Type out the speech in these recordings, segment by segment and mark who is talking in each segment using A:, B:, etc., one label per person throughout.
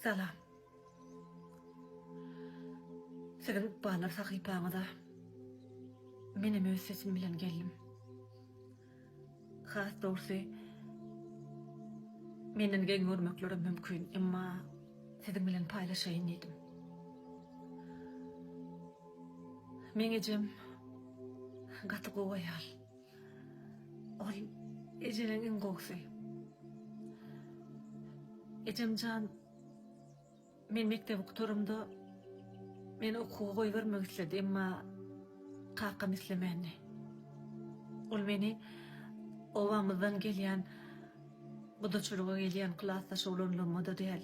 A: Salam. Siziň ykballar sahypaňyza menem öz sesim bilen geldim. Has dogrusy, menden geň görmeklerem mümkin, emma siziň bilen paýlaşaýyn diýdim. Meň ejem gaty gowy aýal. Ol ejeleň iň gowusy. Ejem jan men mekdebi gutaramda meni okuwa goýbermek isledi, emma kakam islemändi. Ol meni obamyzdan gelýän gudaçylyga gelýän klasdaş oglanlaryma-da däl,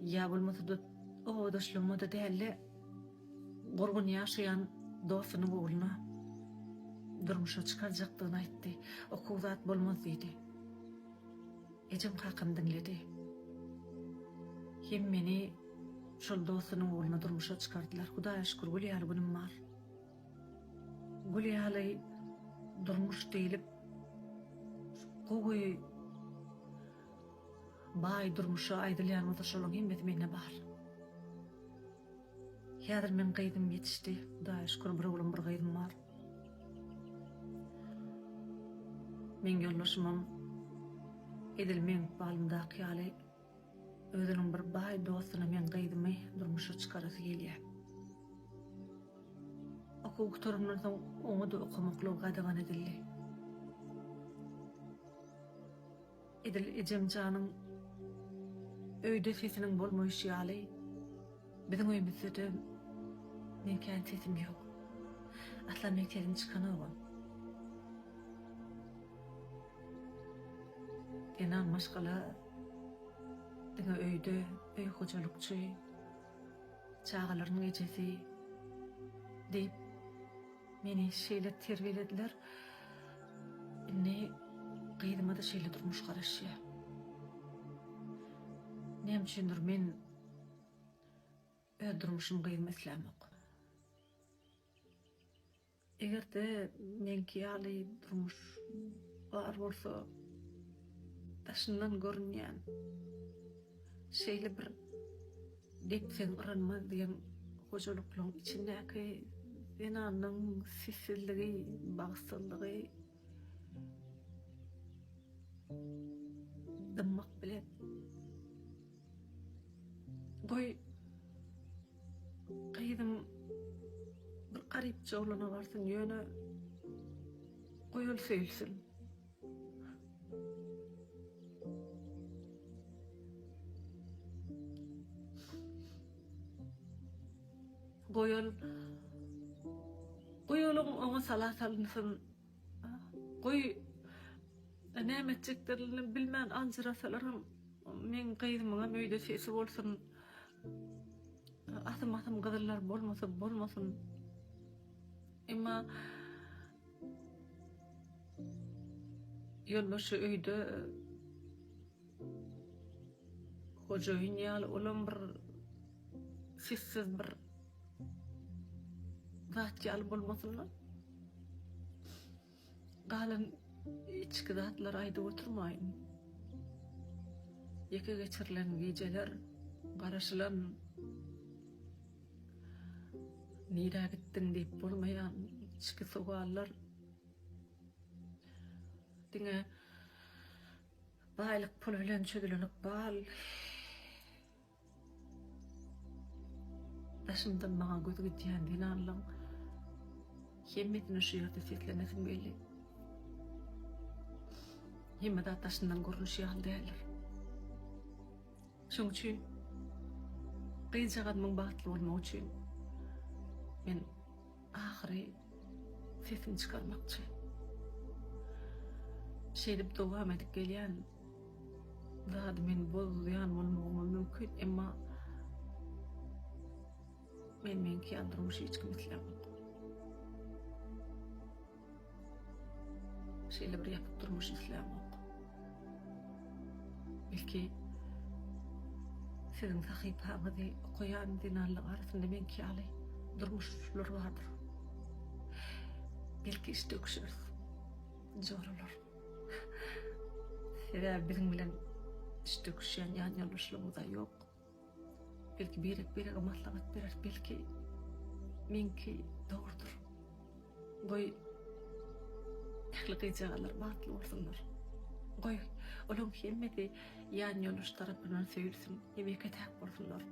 A: ýa bolmasa-da obadaşlaryma-da däl-de, Gurgun ýaşaýan dostunyň ogluna durmuşa çykarjakdygyny aýtdy. Okuw zat bolmaz diýdi. Ejem kakam diňledi. Hem meni şol dostunyň ogluna durmuşa çykardylar. Hudaýa şükür gül ýaly günüm bar. Gül ýaly durmuş diýlip gowy baý durmuşa aýdylýan bolsa şolaryň hemmesi mende bar. Häzir meň gyzym ýetişdi. Hudaýa şükür bir oglum bir gyzym bar. Meň ýoldaşymam edil meň ykbalymdaky ýaly özüniň bir baý dostuna meň gyzymy durmuşa çykarasy gelýär. Okuw gutarandan soň oňa-da okamaklygy gadagan edildi. Edil ejem janyň öýde sesiniň bolmaýşy ýaly, biziň öýümizde-de meň kän sesim ýok. Asla meň sesim çykanogam. Zenan maşgala diňe öýde öý hojalykçy, çagalarynyň ejesi diýip Meni şeýle terbiýelediler. Indi gyzyma-da şeýle durmuş garaşýar. Näme üçindir men öz durmuşymy gyzyma islämok. Eger-de meňki ýaly durmuş bar bolsa, daşyndan görünýän şeýle bir Depseň yrylmaz diýen hojalyklaryň içindäki zenanyň sessizligi, bagtsyzlygy dymmak bilen. Goý, gyzym bir garypja oglana barsyn, ýöne goý ol söýülsin. Goý ol Goý olyň oňa sala salynsyn. Goý näme etjeklerini bilmän aljyrasalaram meň gyzymyňam öýde sesi bolsun. Asym-asym gyzyllar bolmasa bolmasyn. Emma Ýolbaşçy öýde hojaýyn ýaly olam bir sessiz bir zat ýaly bolmasynlar. Galan içki zatlary aýdyp oturmaýyn. Ýeke geçirilen gijeler garaşylan Nirä gitdiň diýip bolmaýan içki sowallar diňe baýlyk pul bilen çözülen ykbal. Daşymdan maňa göz gidýän zenanlaň hemmesine şu ýerde seslenesim geldi. Hemme zat daşyndan görnüşi ýaly däldir. Şoň üçin gyzjagazymyň bagtly bolmagy üçin men ahyry sesimi çykarmakçy. Şeýdip dowam edip gelýän zady men bozýan bolmagymam mümkin, emma men meňki ýaly durmuşy hiç kim islämok. Şeýle bir ýapyk durmuş islämok. Belki siziň sahypaňyzy okaýan zenanlaryň arasynda meňki ýaly durmuşlar bardyr. Belki iş döküşeris, joralar. Sebäbi biziň bilen iş döküşýän ýan ýoldaşlarymyz-a ýok. Belki birek-birege maslahat bereris, belki meňki dogrudyr. Goý, ähli gyzjagazlar bagtly bolsunlar. Goý, olaryň hemmesi ýanýoldaş tarapyndan söýülsin hem ýeke-täk bolsunlar.